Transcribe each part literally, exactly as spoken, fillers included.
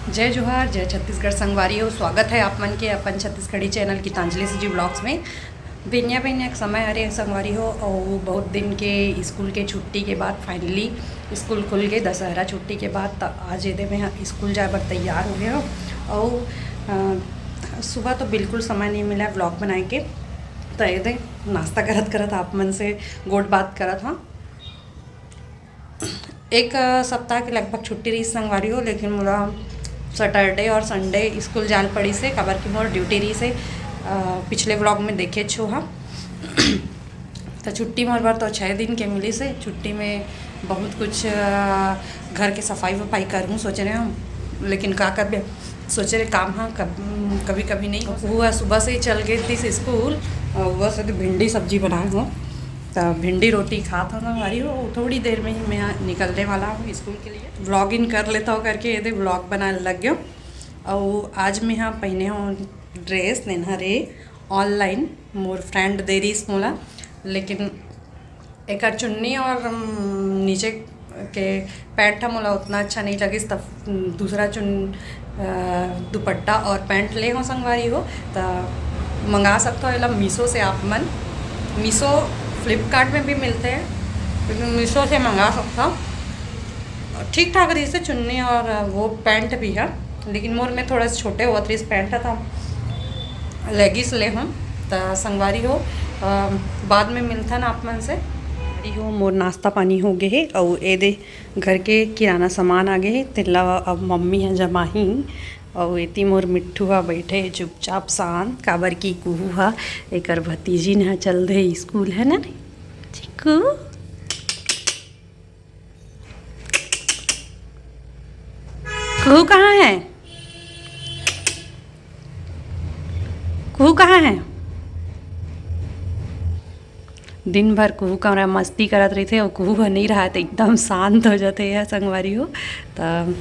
जय जोहार, जय छत्तीसगढ़ संगवारी हो। स्वागत है आप मन के अपन Chhattisgarhi channel Geetanjali C G vlogs में। बेनिया बेनिया के समय हरे संगवारी हो, और बहुत दिन के स्कूल के छुट्टी के बाद finally स्कूल खुल गए, दशहरा छुट्टी के बाद। त आज एदे में स्कूल जाए बर तैयार हो गए हो, और अ, सुबह तो बिल्कुल समय नहीं मिला vlog बनाए के, त एदे नाश्ता करत करत आप मन से गोठ बात करत हाँ। एक, अ, सप्ताह के लगभग छुट्टी रही संगवारी हो, लेकिन मोला सैटरडे और संडे स्कूल जाल पड़ी से, काबर कि मोर ड्यूटी रही से, अ, पिछले vlog में देखे छो हम। तो छुट्टी मोर बर तो छः दिन के मिली से। छुट्टी में बहुत कुछ, अ, घर के सफाई वफाई करहूँ सोच रहे हम, लेकिन का करबे, सोचे रहे काम हाँ कब-, कभी कभी नहीं हो। वो सुबह से ही चल गए थी स्कूल, और वो से तो भिंडी सब्जी बनाए हो, तो भिंडी रोटी खात हो संगवारी हो। थोड़ी देर में ही मैं निकलने वाला हूँ स्कूल के लिए। Vlogging कर लेता हूँ करके ये vlog बनाए लग गयो। और आज मैं हाँ पहने हूँ ड्रेस नेन्हा रे, ऑनलाइन मोर फ्रेंड दे रही मोला, लेकिन एकर चुन्नी और, अम, नीचे के पैंट ह मोला उतना अच्छा नहीं लगिस, तब, अम, दूसरा चुन-, अ, दुपट्टा और पैंट ले हो संगवारी हो, त मंगा सकते हो एला मीशो से आप मन। मीशो, फ्लिपकार्ट में भी मिलते हैं, लेकिन मीशो से मंगा सकते हो। ठीक ठाक रही से चुन्नी और वो पैंट भी है, लेकिन मोर में थोड़ा सा छोटे होत रहिस पैंट ह, त लेगिस ले हूँ। त संगवारी हो, अ, बाद में मिलथन आप मन से। संगवारी हो, मोर नाश्ता पानी हो गए हे, अउ ए दे घर के किराना सामान आ गए हे, तेला अब मम्मी ह जमाही। अउ एती मोर मिट्ठू ह बैठे हे चुपचाप शांत, काबर कि कुहू ह एकर भतीजिन ह चल दे स्कूल, है ना रे चिक्कू? कुहू कहाँ है? कुहू कहाँ है? दिन भर कुहू कमरा मस्ती करत रहिथे अउ कुहू ह नहीं रहा त एकदम शांत हो जाथे ये संगवारी हो। त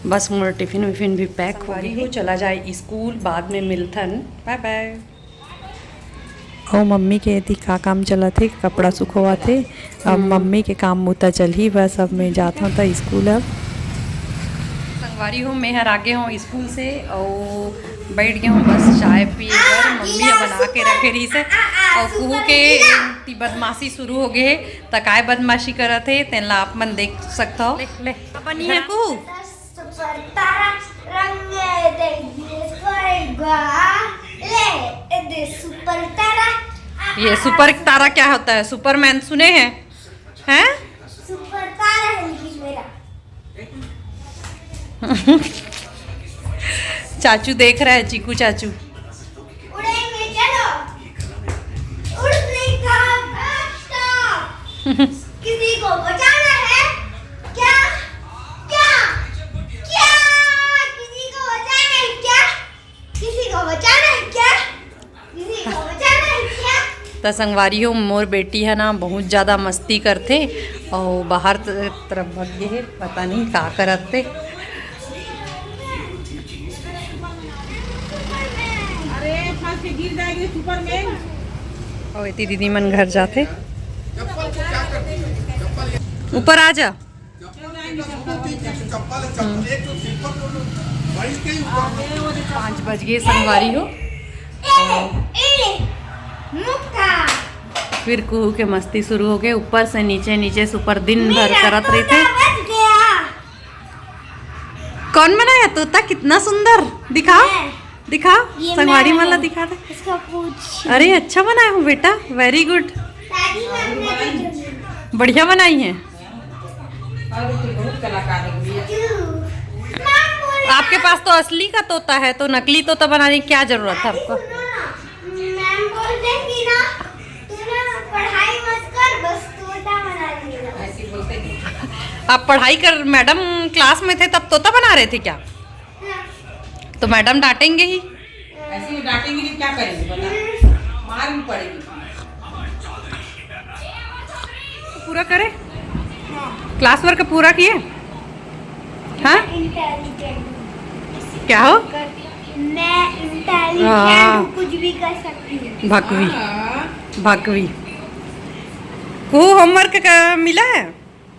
बस मोर टिफिन विफिन भी पैक हो संगवारी गई हो, है। चला जाए स्कूल, बाद में मिलथन, बाय बाय। अउ मम्मी के एती का काम चलत हे, कपड़ा सुखवात हे। अब हम्म। मम्मी के काम मुता चलही, बस अब मैं जात हूँ त स्कूल अब। संगवारी हो, मैं हर आगे हूँ स्कूल से अउ बैठ गए हूँ बस चाय पिए बर। मम्मी ह बना के रखे रही से अउ कुहू के ती बदमाशी शुरू हो गए हे। त काय बदमाशी करत हे तेन ला आप मन देख सकत हो। ले, ले। बनी है कुहू? सुपर तारा रंग दे दिए स्वर्ग। ले, ए दे सुपर तारा। ये सुपर तारा क्या होता है? सुपरमैन सुने हैं? हैं? सुपर तारा है लेकिन मेरा। चाचू देख रहा है, चीकू चाचू। उड़ेंगे, चलो। उड़ने का रास्ता। किसी को बचाना है क्या? क्या? क्या? किसी को बचाना है क्या? किसी को बचाना है क्या? किसी को बचाना है क्या? त संगवारी हो, मोर बेटी है ना, बहुत ज़्यादा मस्ती करथे अउ बाहर त-, तरफ भग गे हे, पता नहीं का करत हे। अरे, फंस के गिर जाएगी सुपरमैन। अउ एती दीदी मन घर जाथे। ऊपर आ जा। पाँच बज गए संगवारी हो। फिर कुहू के मस्ती शुरू हो गए, ऊपर से नीचे, नीचे से ऊपर, दिन भर करत रहिथे। कौन बनाया तोता? कितना सुंदर, दिखाओ, दिखाओ, संगवारी मन ला दिखा दे। इसका पूछ। अरे अच्छा बनाया हूँ बेटा, very good। बढ़िया बनाई है। आपके पास तो असली का तोता है, तो नकली तोता बनाने की क्या जरूरत है आपको? मैम बोलते कि ना, तू ना पढ़ाई मत कर, बस तोता बना लेगा। आप पढ़ाई कर, मैडम क्लास में थे तब तोता बना रहे थे क्या? हाँ। तो मैडम डांटेंगे ही। ऐसे ही डांटेंगे नहीं, क्या करेंगे बता? मार भी पड़ेगी। पूरा करे? क्लास वर्क पूरा किए? हाँ? Intelligent। क्या हो? मैं intelligent हाँ। हूँ, कुछ भी कर सकती हूँ। भकवी। हाँ। भकवी। वो होमवर्क का मिला है?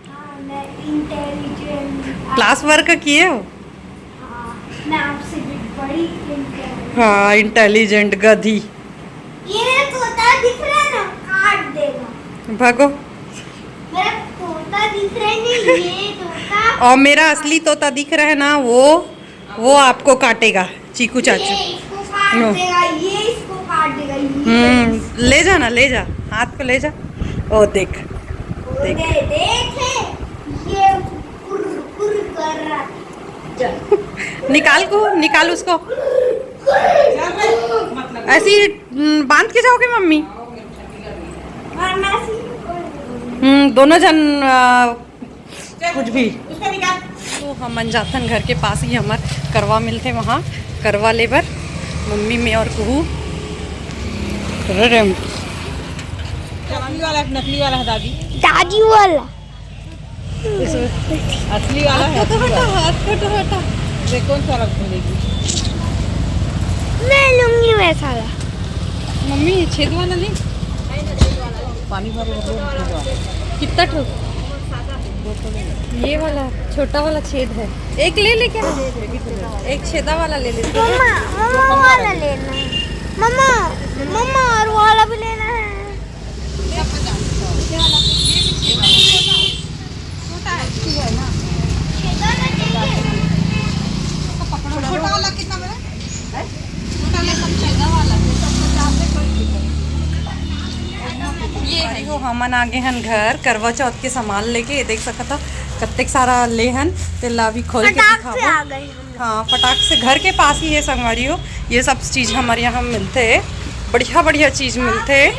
हाँ, मैं intelligent। क्लास वर्क किए हो? हाँ। हाँ, इंटेलिजेंट गधी। ये तोता दिख रहा है ना, काट देगा। भागो। मेरा तोता दिख रहा है नहीं, ये तोता। और मेरा असली तोता दिख रहा है ना, वो वो आपको काटेगा, चीकू चाचू। ये इसको काट देगा, ये इसको काट देगा, ये हम्म, ले जा ना, ले जा, हाथ को ले जा। ओ देख, दे, देखे, ये कुर कुर कर रहा है। निकाल को, निकाल उसको। ऐसे ही हम्म, बांध के जाओगे मम्मी? और मैं सीखूंगी। हम्म, दोनों जन आ, कुछ भी। उसको निकाल। तो हमन जाथन घर के पास ही हमर करवा मिलथे, वहाँ करवा लेबर मम्मी में और कुहू। अरे रे, नकली वाला है, नकली वाला है दादी। दादी वाला। असली वाला है, असली वाला। हाथ को तो हटा। ये कौन सा रंग खोलेगी? मैं लूंगी वैसा वाला। मम्मी, छेद वाला ले। पानी भरो, भरो, भरो। कितना ठो? ये वाला छोटा वाला छेद है, एक ले ले क्या? एक छेदा वाला ले ले। मम्मा, मम्मा वाला लेना है। मम्मा, मम्मा और वाला भी लेना है। छोटा है। छोटा वाला कितना बड़ा है? छोटा वाला कम छेदा वाला है, सबसे ज्यादा कोई नहीं है। ये है, हमन आगे हन घर करवा चौथ के सामान लेके। ये देख सकत हो, कत्तेक सारा ले हन, तेला अभी खोल के फटाक से दिखाबो। आ गए हम। हाँ, फटाक से घर के पास ही है संगवारी हो, ये सब चीज हमारे यहाँ मिलते हैं, बढ़िया बढ़िया चीज मिलते हैं,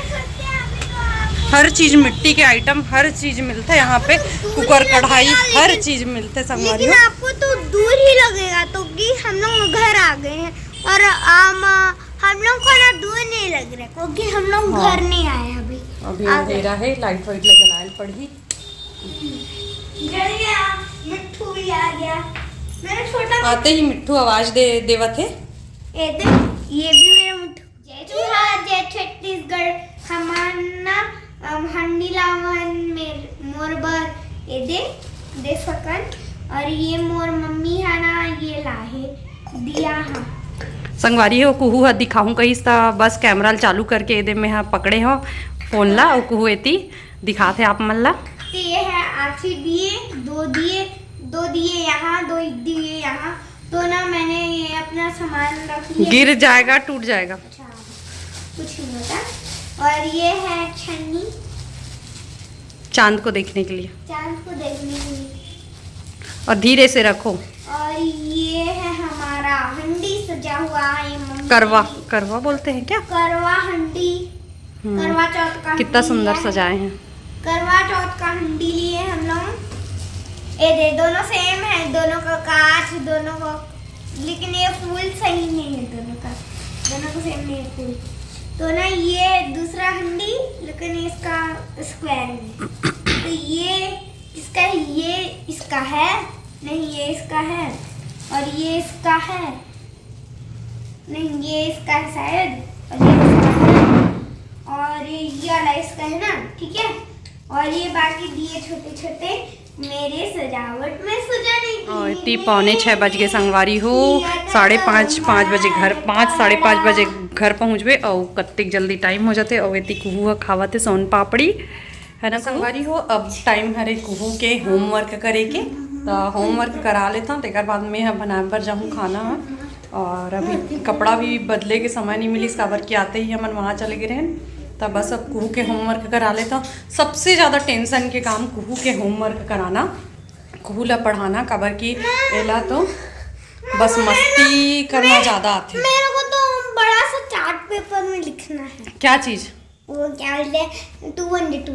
हर चीज, मिट्टी के आइटम, हर चीज मिलते हैं यहाँ पे, कुकर, कढ़ाई, हर चीज मिलते हैं संगवारी लेकिन हो। आपको तो दूर ही लगेगा, तो कि हम लोग घर आ गए हैं और आम, हम लोग को ना दूर नहीं लग रहा, क्योंकि हम लोग हाँ। घर नहीं आए अभी। अभी आ गए। अंधेरा है, लाइट वाइट लगा लाल पड़ी। जल्दी आ, मिट्ठू भी आ गया। मेरा छोटा आते ही मिट्ठू आवाज दे देवत है। ये देख, ये भी मेरा मिट्ठू। जय जोहार, जय छत्तीसगढ़। हमार ना, अम, हंडी लावन मेर मोर बर ये दे, दे सकन। और ये मोर मम्मी है ना, ये लाहे दिया है। संगवारी हो, कुहू ह दिखाहूँ कहिस त बस कैमरा ल चालू करके एदे में ह पकड़े हो फोन ला, अउ कुहू एती दिखात हे आप मन ला। तो ये है आखिरी दिए, दो दिए, दो दिए यहाँ, दो दिए यहाँ। तो ना मैंने ये अपना सामान रख लिया। गिर जाएगा, टूट जाएगा। अच्छा, कुछ नहीं होता। और ये है छन्नी, चांद को देखने के लिए। चांद को देखने के लिए। और धीरे से रखो। और ये है हमारा हंडी सजा हुआ है, ये मम्मी करवा, की। करवा बोलते हैं क्या? करवा हंडी, हम्म। करवा चौथ का कितना हंडी सुंदर है। सजाए हैं। करवा चौथ का हंडी लिए हम लोग। ये दे, दोनों सेम है, दोनों का कांच, दोनों को, लेकिन ये फूल सही नहीं है दोनों का, दोनों को सेम नहीं है फूल। तो ना ये दूसरा हंडी, लेकिन इसका स्क्वायर है। तो ये इसका, ये इसका है नहीं, ये इसका है और ये इसका है नहीं, ये इसका है शायद और ये इसका है और ये, ये वाला इसका है ना, ठीक है। और ये बाकी दिए छोटे छोटे मेरे सजावट में सजाने के और लिए इतनी पौने छः बज गए संगवारी हो, साढ़े पाँच, पाँच बजे घर, पाँच, साढ़े पाँच बजे घर पहुँचबे। और कत्तेक जल्दी टाइम हो जाते। और इतनी कुहू ह खावत हे सोन पापड़ी, है ना संगवारी हो। अब टाइम हरे कुहू के होमवर्क करे के, तो होमवर्क करा लेता हूँ, तेकर बाद में ह बनाए बर जाहूँ खाना ह। और अभी कपड़ा भी बदले के समय नहीं मिलिस, काबर कि आते ही हमन वहाँ चले गए रहेन। तब बस अब कुहू के होमवर्क करा लेता हूँ। सबसे ज़्यादा टेंशन के काम कुहू के होमवर्क कराना, कुहू ला पढ़ाना, काबर कि एला तो बस मस्ती करना ज़्यादा आथे। मेरे को तो बड़ा सा चार्ट पेपर में लिखना है। क्या चीज़? वो क्या बोलते हैं, टू वन टू।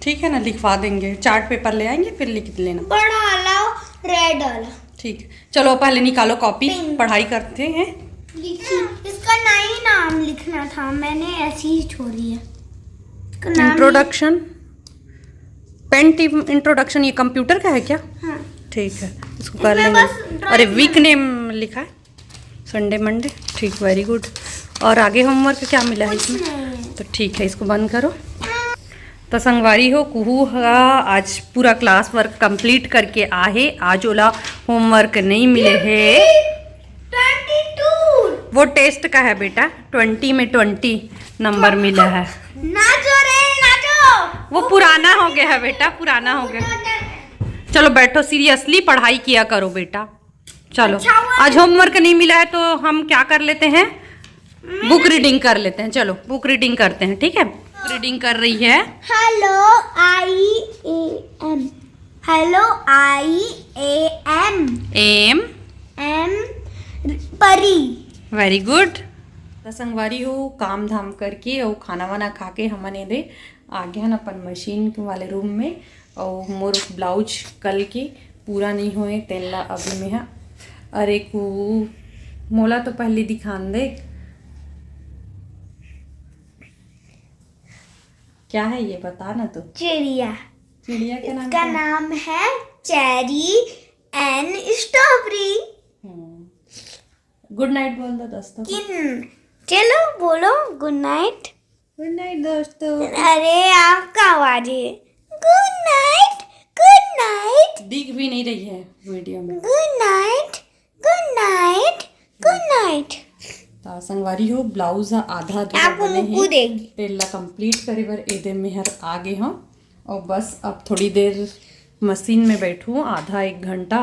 ठीक है ना, लिखवा देंगे, चार्ट पेपर ले आएंगे, फिर लिख लेना। बड़ा वाला, रेड वाला। ठीक है, चलो पहले निकालो कॉपी, पेन। पढ़ाई करते हैं। लिखी, इसका नई नाम लिखना था, मैंने ऐसे ही छोड़ दिया। इसका नाम इंट्रोडक्शन, पेंट इंट्रोडक्शन, ये कंप्यूटर का है क्या? हाँ। ठीक है, इसको कर इसमें लेंगे। बस drawing अरे वीक बना- नेम लिखा है, संडे मंडे। ठीक, वेरी गुड। और आगे होमवर्क क्या मिला है कुछ इसमें? नहीं। तो ठीक है, इसको बंद करो। तो संगवारी हो, कुहू ह आज पूरा क्लास वर्क कंप्लीट करके आहे। आज ओला होमवर्क नहीं मिले है। Twenty two. टेस्ट का है बेटा, ट्वेंटी में ट्वेंटी नंबर मिला है। नाचो रे, नाचो। वो पुराना हो गया है बेटा, पुराना हो गया। चलो बैठो, सीरियसली पढ़ाई किया करो बेटा। चलो, अच्छा हुआ। आज होमवर्क नहीं मिला है तो हम क्या कर लेते हैं, बुक रीडिंग कर लेते हैं। चलो, बुक रीडिंग करते हैं, ठीक है? बुक रीडिंग कर रही है। Hello, I A M. Hello, I A M. M M Pari. Very good. त संगवारी हो, काम धाम करके और खाना वाना खा के हमन एदे आ गए हन अपन मशीन वाले रूम में। और मोर ब्लाउज कल के पूरा नहीं होए, तेन ला अभी में हा। अरे कू, मोला तो पहले दिखान दे, क्या है ये, बता ना तू। चिड़िया। चिड़िया का नाम इसका क्या है? नाम है चेरी एंड स्ट्रॉबेरी। गुड नाइट बोल दो दोस्तों को। किन चलो बोलो गुड नाइट। गुड नाइट दोस्तों। अरे आपका आवाज है। गुड नाइट, गुड नाइट, दिख भी नहीं रही है वीडियो में। गुड नाइट, गुड नाइट, गुड नाइट। त संगवारी हो, ब्लाउज ह आधा अधूरा आपको बने मुक्कू हे। देगी। तेला कंप्लीट करे बर एदे मेहर आ गे हूँ। और बस अब थोड़ी देर मशीन में बैठूँ, आधा एक घंटा,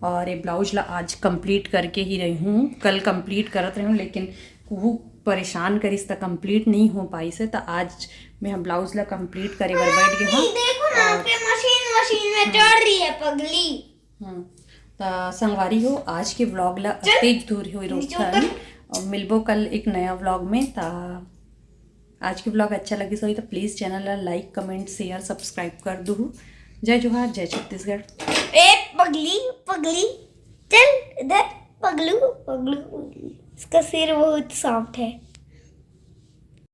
और ये ब्लाउज ला आज कंप्लीट करके ही रही हूँ। कल कंप्लीट करत रही हूँ, लेकिन वो परेशान करिस त कंप्लीट नहीं हो पाइस हे। त आज मैं हम ब्लाउज ला कंप्लीट करे बर बैठ गए हूँ। देखो ना, आपके मशीन मशीन में चढ़ रही है पगली। हम्म, त संगवारी हो, आज के व्लॉग ला अतेज दूर हो रोकथन। और मिलबो कल एक नया व्लॉग में। त आज के व्लॉग अच्छा लगिस होही त प्लीज चैनल ला लाइक, कमेंट, शेयर, सब्सक्राइब कर दूहू। जय जोहार, जय छत्तीसगढ़। ए पगली, पगली, चल इधर, पगलू, पगलू, पगलू। इसका सिर बहुत सॉफ्ट है।